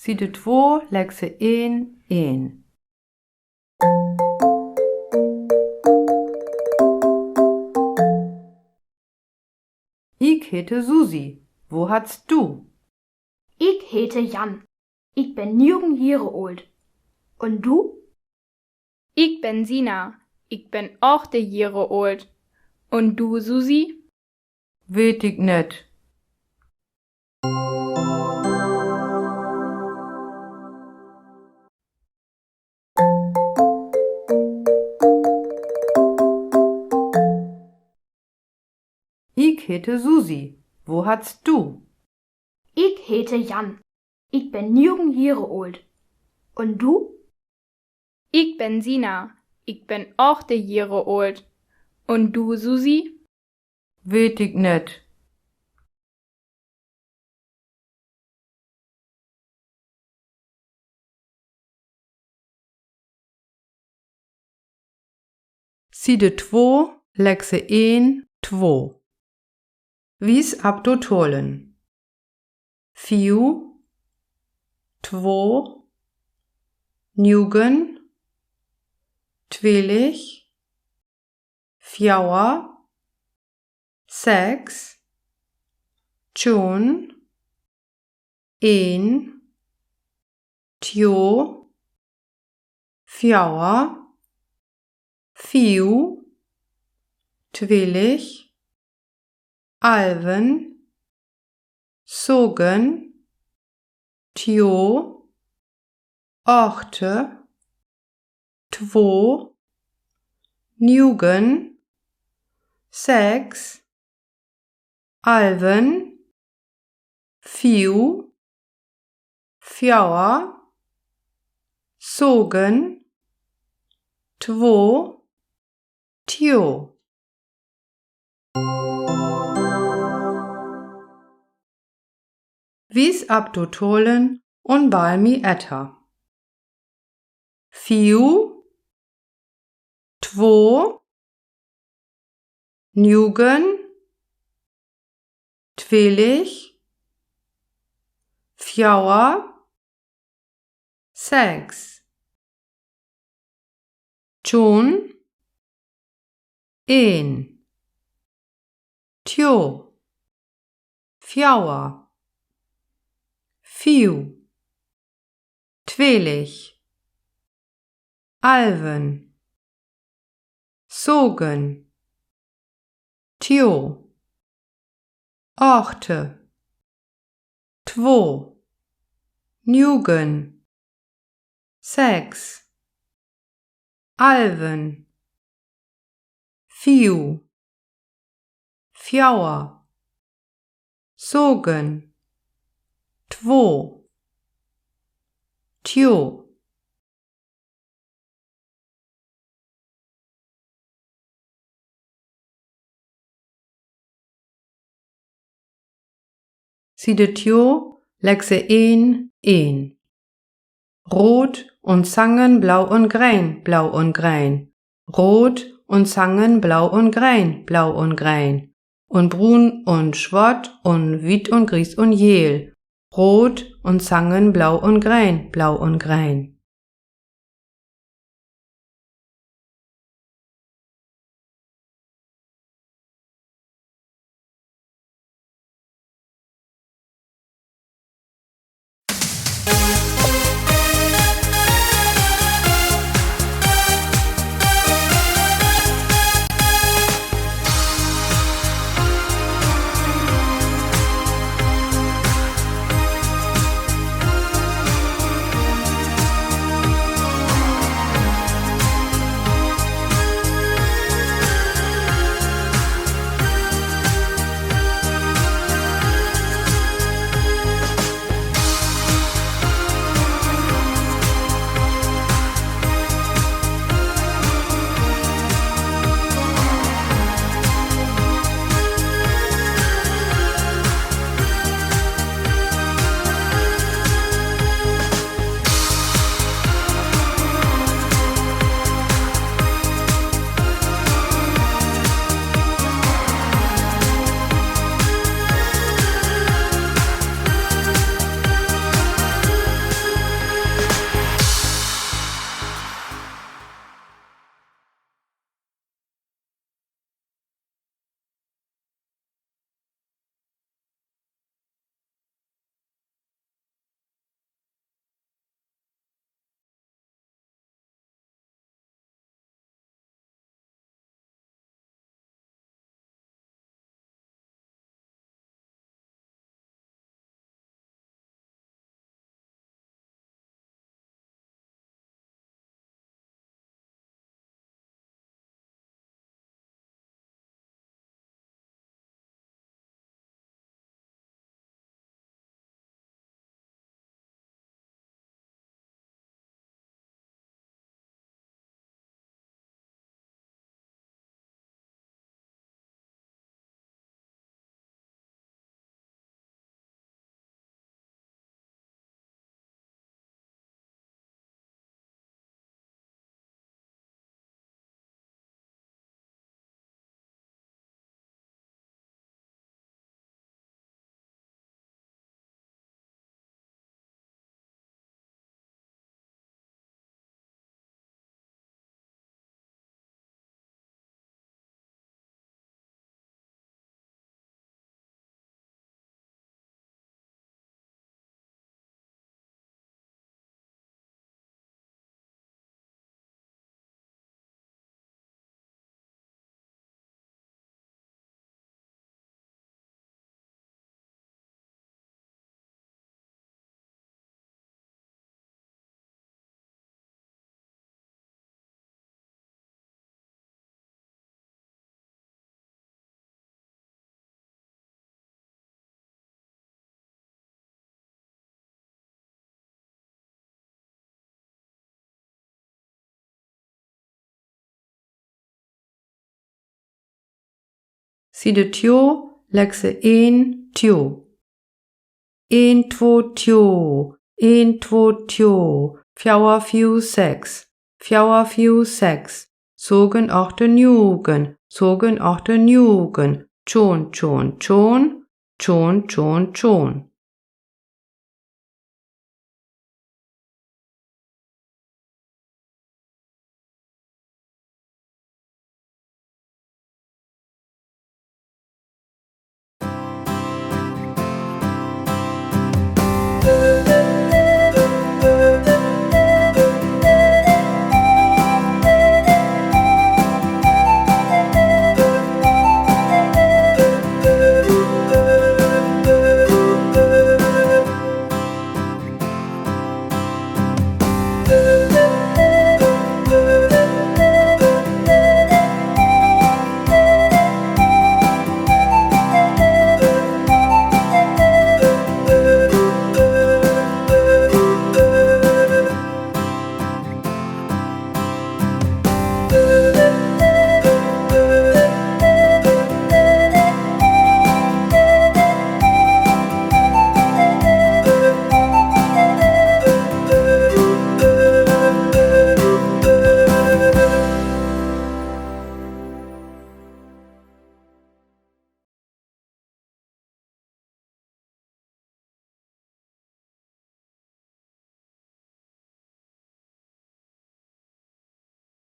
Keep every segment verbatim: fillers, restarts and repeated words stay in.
Siede twa, Lekse een, een. Ik hete Susi. Wo hatst du? Ik hete Jan. Ik ben nuugen Joare oolt. Un du? Ik ben Sina. Ik ben achte Joare oolt. Un du, Susi? Weet ik net. Ik hete Susi. Wo hatst du? Ik hete Jan. Ik ben nuugen Joare oolt. Un du? Ik ben Sina. Ik ben achte Joare oolt. Un du, Susi? Weet ik net. Siede twa, Lekse een, twa. Wies ab to talen. Fief, twa, nuugen, twillig, fjouwa, seks, tjun, een, tjo, fjouwa, fief, twillig, alven, sogen, tjo, achte, twa, nuugen, seks, alven, fief, fjouwa, sogen, twa, tjo. Wies ab to talen un bal mi etta. Fief, twa, nuugen, twillig, fjouwa, seks, tjun, een, tjo, fjouwa, fief, twillig, alven, sogen, tjo, achte, twa, nuugen, seks, alven, fief, fjouwa, sogen, twa, tjo. Siede tjo, Lekse een, een. Root un sangen, blau un grein, blau un grein. Root un sangen, blau un grein, blau un grein. Un bruun un swart un wiet un gries un geel. Root un sangen, blau un grein, blau un grein. Siede tjo, Lekse een, tjo. Een, two, tjo, een, two, tjo, fjouwer, fief, seks, fjouwer, fief, seks, söven, acht, nügen, söven, acht, nügen, tjon, tjon, tjon, tjon, tjon, tjon.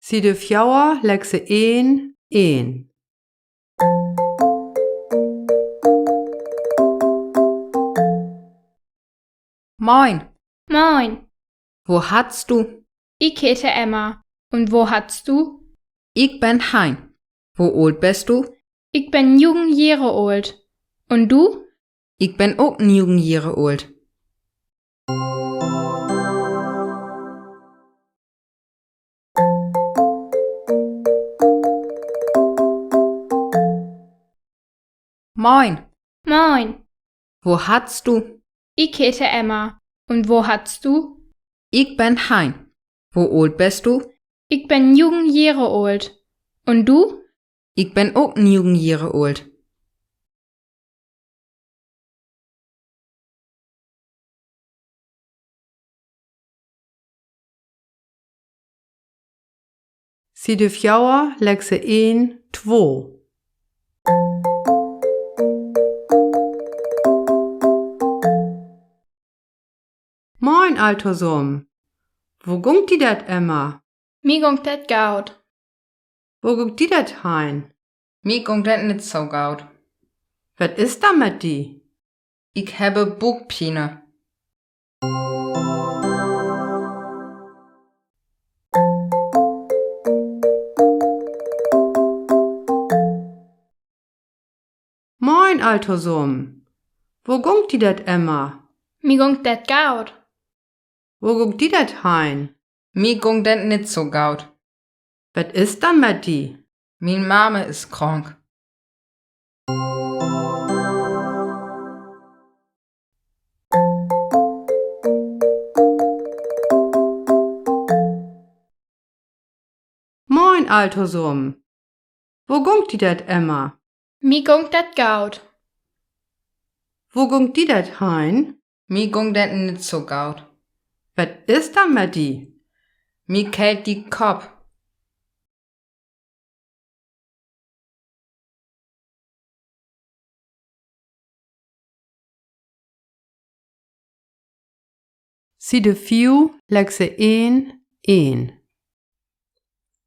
Siede fjouwer, Lekse een, een. Moin. Moin. Wo hatst du? Ik hete Emma. Un wo hatst du? Ik ben Hein. Wo oolt best du? Ik ben nügen Johre oolt. Un du? Ik ben ok nügen Johre oolt. Moin. Moin. Wo hatst du? Ik hete Emma. Un wo hatst du? Ik ben Hein. Wo oolt best du? Ik ben nügen Johre oolt. Un du? Ik ben ok nügen Johre oolt. Siede fjouwer, Lekse een, two. Moin, all tosamen. Wo gunk di dat, Emma? Mi gunk dat gaut. Wo gunk di dat, Hein? Mi gunk dat nit so gaut. Wat is dan met di? Ik hebbe Buukpine. Moin, all tosamen. Wo gunk di dat, Emma? Mi gunk dat gaut. Wo gunk di dat, Hein? Mi gunk dat nit so gaut. Wat is dan met di? Mien Mame is krank. Moin, all tosamen. Wo gunk di dat, Emma? Mi gunk dat gaut. Wo gunk di dat, Hein? Mi gunk dat nit so gaut. Wat is dan met di? Mi kellt de Kopp. Siede fief, Lekse een, een.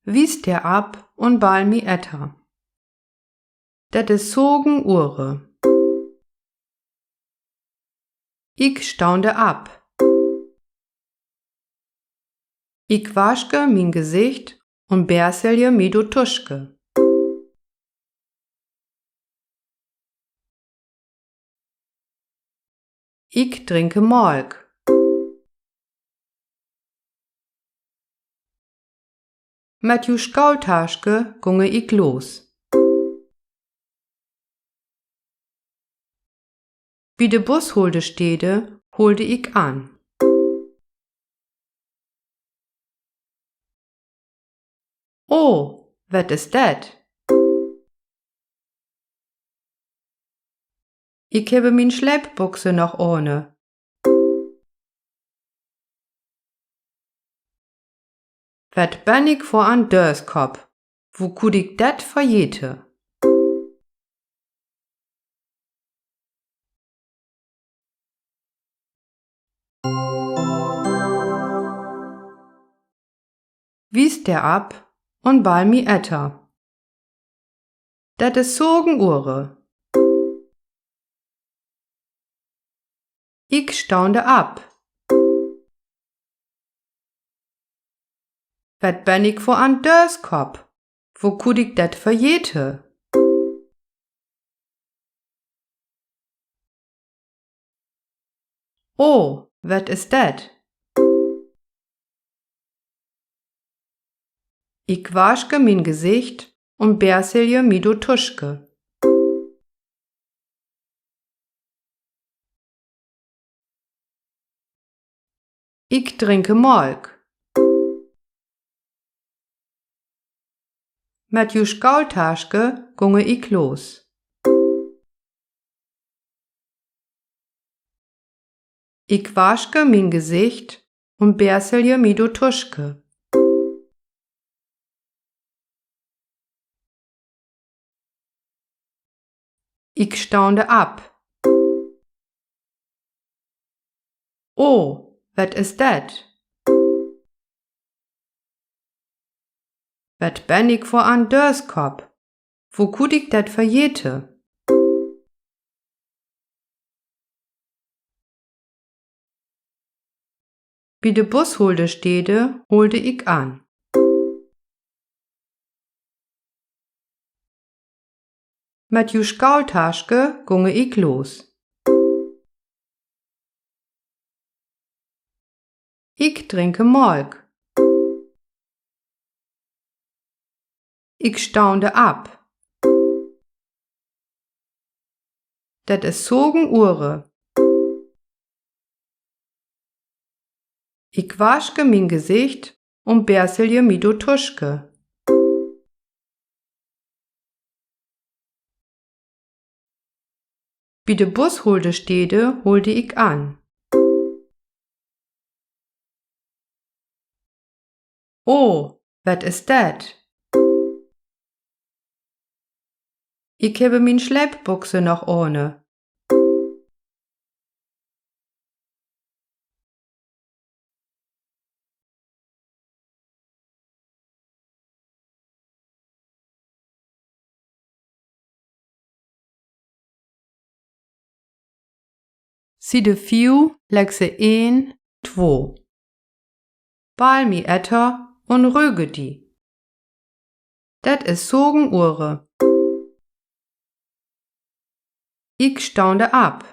Wi ste ab un bal mi etter. Dat is söven Uhre. Ik staunde ab. Ik waske mien Gesicht un berselje mi do tuske. Ik drinke Malk. Met ju Skaultaske gunge ik los. Bi de Busholtestede holde ik an. Oh, wat is dat? Ik hebbe mien Sleepbükse noch aone. Wat ben ik vör en Döskopp? Wo kunn ik dat vergete? Wies der af un bal mi eter. Dat is sogen Uore. Ik staun der af. Wat ben ik vör en Döskopp? Wo kunn ik dat vergete? Oh, wat is dat? Ik waske mien Gesicht un berselje mi de Tuske. Ik drinke Malk. Met ju Schaultaske gunge ik los. Ik waske mien Gesicht un berselje mi de Tuske. Ik staun der af. Oh, wat is dat? Wat ben ik vör en Döskopp? Wo kunn ik dat vergete? Bi de Busholtestede holde ik an. Met ju Schaultaske gunge ik los. Ik drinke Malk. Ik staun der af. Dat is sogen Uore. Ik waske mien Gesicht un berselje mi de Tuske. Bi de Busholtestede holde ik an. Oh, wat is dat? Ik hebbe mien Sleepbükse noch aone. Siede fief, Lekse een, two. Bal mi eter un röge di. Dat is sogen Uore. Ik staun der af.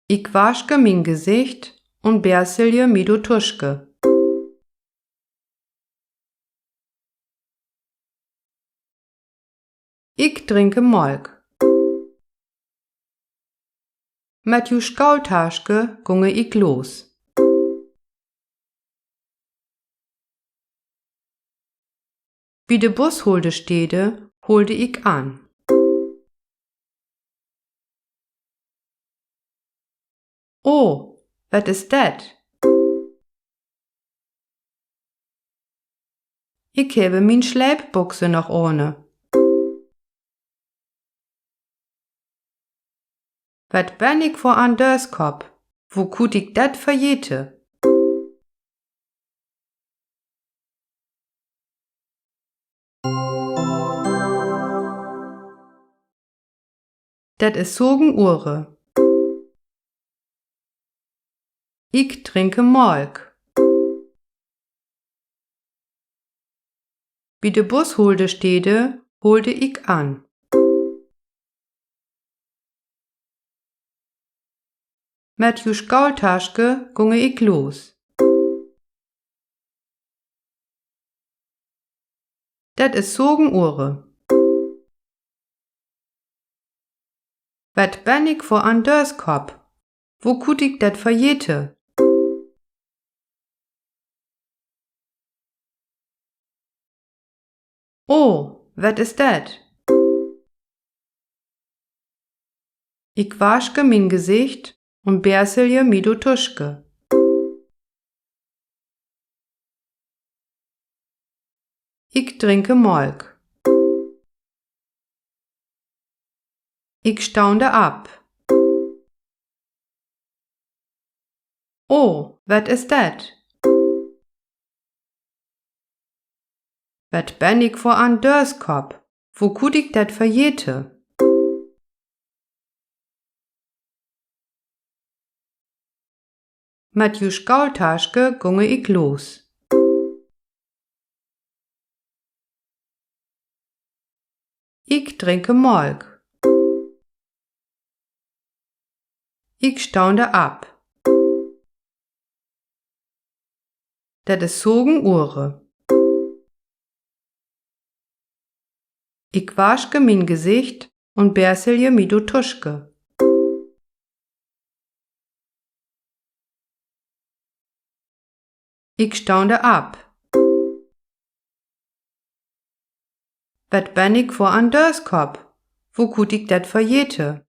Ik waske mien Gesicht un berselje mi de Tuske. Ik drinke Malk. Met ju Schaultaske gunge ik los. Bi de Busholtestede holde ik an. Oh, wat is dat? Ik hebbe mien Sleepbükse noch aone. Wat ben ik vör en Döskopp? Wo kunn ik dat vergete? Dat is sogen Uore. Ik drinke Malk. Bi de Busholtestede holde ik an. Met ju Schaultaske gunge ik los. Dat is sogen Uore. Wat ben ik vör en Döskopp? Wo kunn ik dat vergete? Oh, wat is dat? Ik waske mien Gesicht un berselje mi do tuske. Ik drinke Malk. Ik staunde ab. Oh, wat is dat? Wat ben ik vör an Dörskopp? Wo kut ik dat verjete? Mit ju Skaultaske gunge ik los. Ik drinke Malk. Ik staunde ab. Dat is sogen Uhre. Ik waske mien Gesicht un berselje mi do tuske. Ik staunde ab. Wat ben ik vör an Dörskopp? Wo kut ik dat verjete?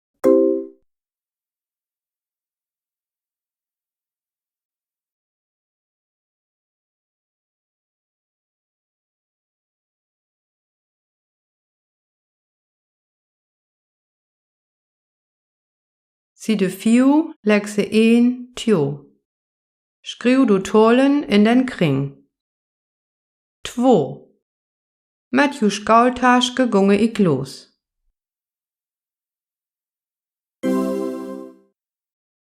Siede fief, Lekse een, tjo. Schriew de Talen in den Kring. Two. Mit ju Skaultaske gunge ik los.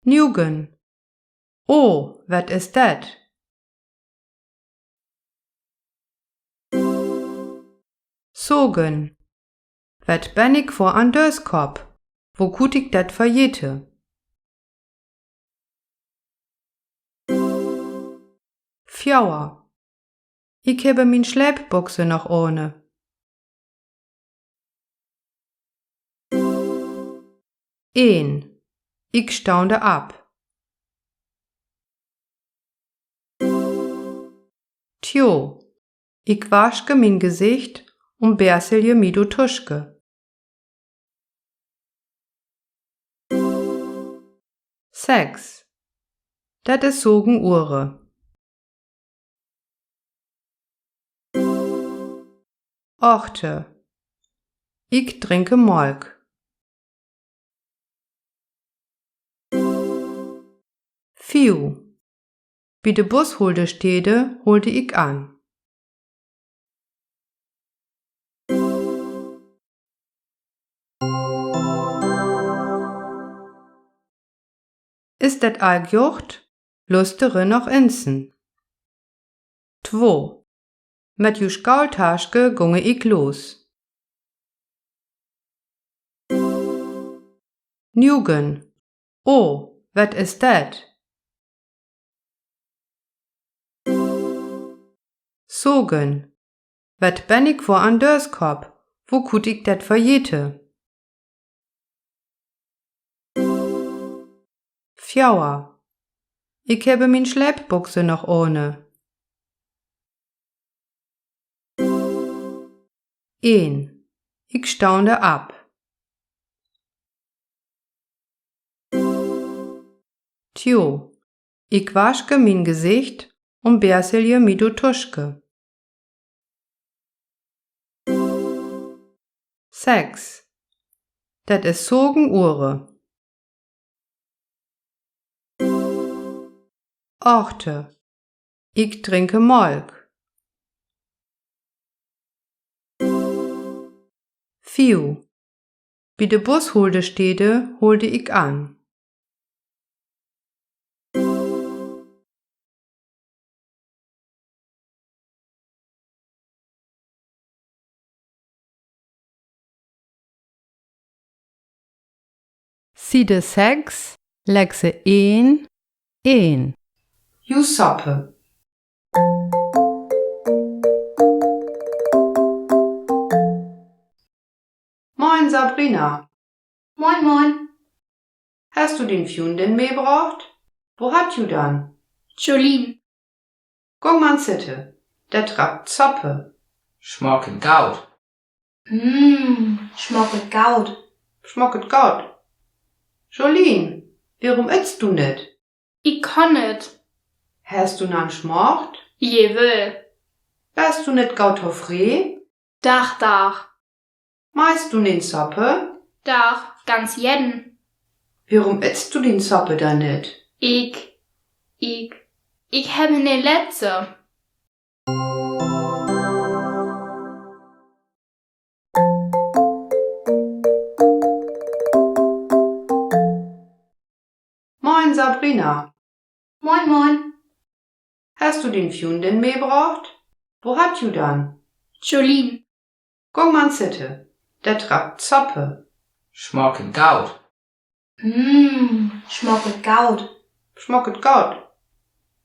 Nuegen. Oh, wat is dat? Sogen. Wat ben ik vör an Dörskopp? Wo kut ik dat verjete? Fjouwer. Ik hebbe mien Sleipbükse noch ohne. Een. Ik staunde ab. Tjo. Ik waske mien Gesicht un berselje mi do tuske. Seks. Dat is sogen Uhre. Achte. Ik drinke Malk. Fief. Bi de Busholtestede holde ik an. Is dat all gjocht? Lustere noch insen. Two. Mit ju Skaultaske gunge ik los. Nuegen. Oh, wat is dat? Sogen. Wat ben ik vör an Dörskopp? Wo kut ik dat verjete? Fjouwer. Ik hebbe mien Sleipbükse noch ohne. Een. Ik staunde ab. Tjo. Ik waske mien Gesicht un berselje mi do tuske. Seks. Dat is sogen Uhre. Achte. Ik drinke Malk. Fief. Bi de Busholtestede holde ik an. Siede seks, Lekse een, een. Ju Soppe. Moin, Sabrina. Moin, moin. Hest du dien Fründin mitbrocht? Wo habt ju dan? Jolien. Gung man sitte. Dat rappt Soppe. Schmacket gaut. Mm, schmacket gaut. Schmacket gaut. Jolien, woröm itst du nit? Ik kann nit. Hest du nan Smacht? Jawel. Best du nit gaut tofree? Dach, dach. Meist du dien Soppe? Dach, ganz jedden. Woröm itst du dien Soppe dann nit? Ik, ik, ik heb ne Letze. Moin, Sabrina. Moin, moin. Hest du dien Fründin mitbrocht? Wo hat ju dann? Jolien. Gung man sitte. Dat rappt Soppe. Schmacket gaut. Mm, schmacket gaut. Schmacket gaut.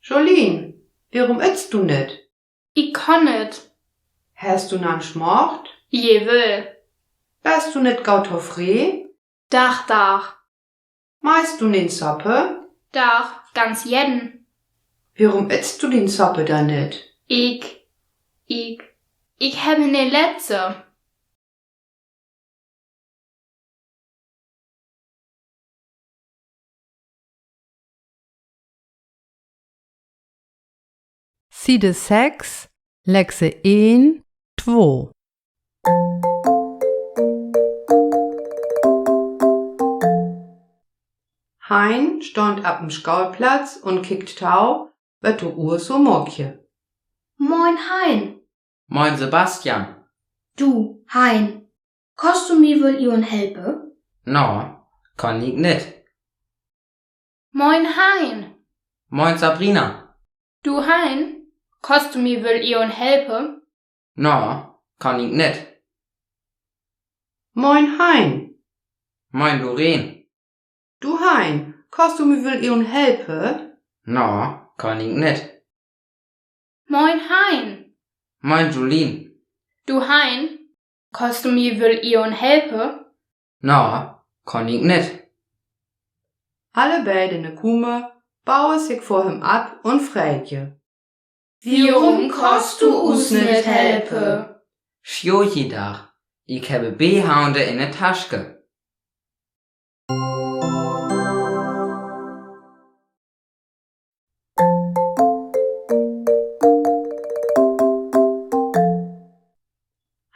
Jolien, woröm itst du nit? Ik kann nit. Hest du nan Smacht? Jawel. Best du nit gaut tofree? Dach, dach. Meist du dien Soppe? Dach, ganz jedden. Woröm itst du dien Soppe dann nit? Ik, ik, ik heb ne Letze. Siede sechs, Lekse een, two. Hein stund op dem Schaulplatz un kiekt tau, wat de Urs so maakje. Moin, Hein. Moin, Sebastian. Du, Hein, kost du mi woll eon helpe? Na, kann ik nit. Moin, Hein. Moin, Sabrina. Du, Hein, kost du mi woll eon helpe? Na, kann ik nit. Moin, Hein. Moin, Doreen. Du, Hein, kost du mi woll eon helpe? Na, kann ik nit. Moin, Hein. Moin, Jolien. Du, Hein, kost du mi woll eon helpe? Na, kann ik nit. Alle beide in de Kume baue sik vör häöm af un froge: Woröm kost du us nit helpe? Sjooji dach, ik hebbe beid Hande in de Taske.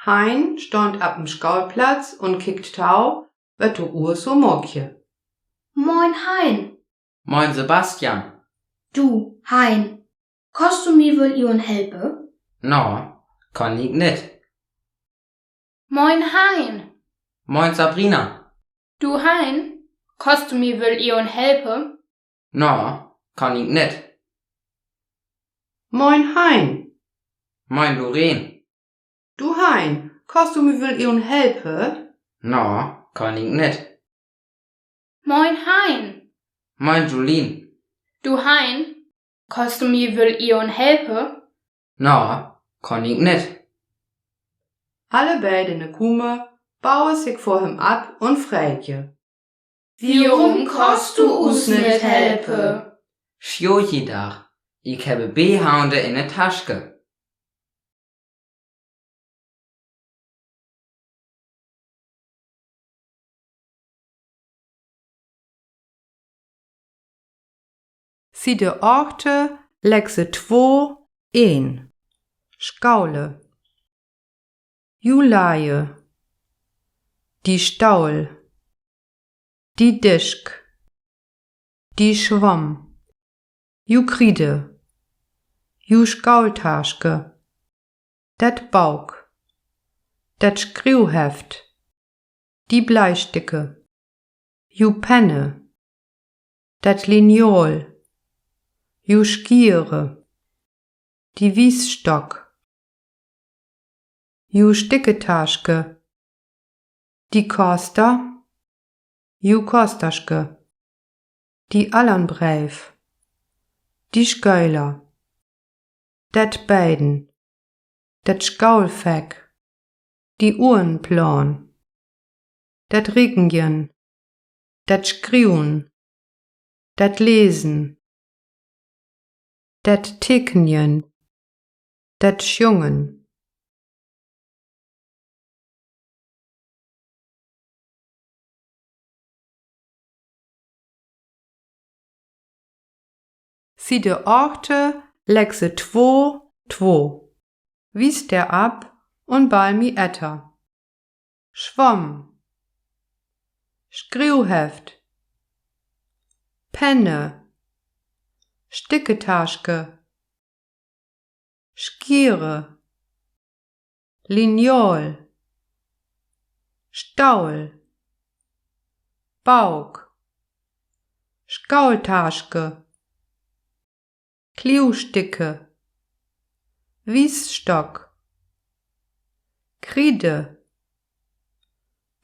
Hein stund op dem Schaulplatz un kiekt tau, wat de Urs so maakje. Moin, Hein. Moin, Sebastian. Du, Hein, kost du mi woll eon helpe? Na, kann ik nit. Moin, Hein. Moin, Sabrina. Du, Hein, kost du mi woll eon helpe? Na, kann ik nit. Moin, Hein. Moin, Doreen. Du, Hein, kost du mi woll eon helpe? Na, kann ik nit. Moin, Hein. Moin, Jolien. Du, Hein, kost du mi woll eon helpe? Na, kann ik nit. Alle beide in de Kume baue sik vör häöm af un froge: Woröm kost du us nit helpe? Sjooji dach, ik hebbe beid Hande in de Taske. Siede achte, Lekse two, een. Schaule. Ju Laje. Die Staul. Die Disk. Die Schwamm. Ju Kriede. Ju Schaultaske. Dat Bauk. Dat Schriewheft. Die Bleisticke. Ju Penne. Dat Lineal. Ju Schiere. Die Wiesstock. Ju Sticketaske. Die Koster. Ju Kosterske. Die Allernbreif. Die Schöler. Dat Beiden. Dat Schaulfäck. Die Uhrenplan. Dat Riekjen. Dat Schriewun. Dat Läsen. Dat Tekjen. Dat Sjungen. Siede achte, Lexe two, two. Wies der ab un bal mi etter. Schwamm. Schriewheft. Penne. Sticketaske. Schiere. Lineal. Staul. Bauk. Staultaske. Kliewsticke. Wiesstock. Kriede.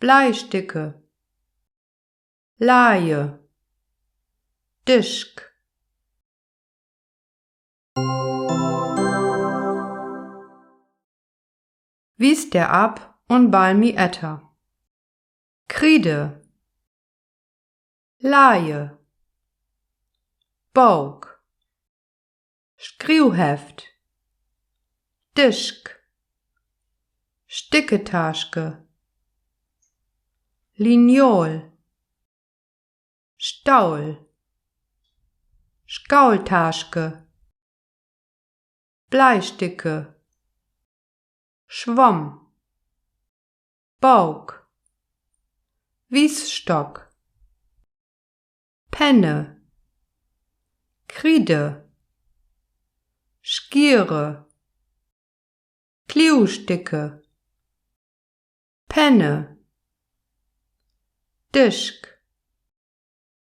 Bleisticke. Laie. Disk. Wies der ab un bal mi etter. Kriede. Laie. Bauk. Schriewheft. Disk. Sticketaske. Lineal. Staul. Staultaske. Bleisticke. Schwamm. Bauk. Wiesstock. Penne. Kriede. Schiere. Kliewsticke. Penne. Disk.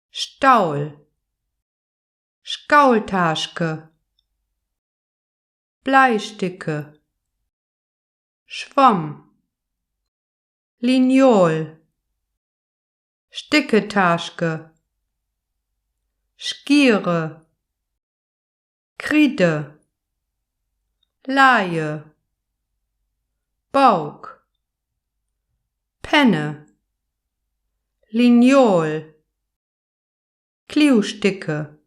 Staul. Staultaske. Bleisticke. Schwamm. Lineal. Sticketaske. Schiere. Kriede. Laie. Bauk. Penne. Lineal. Kliewsticke.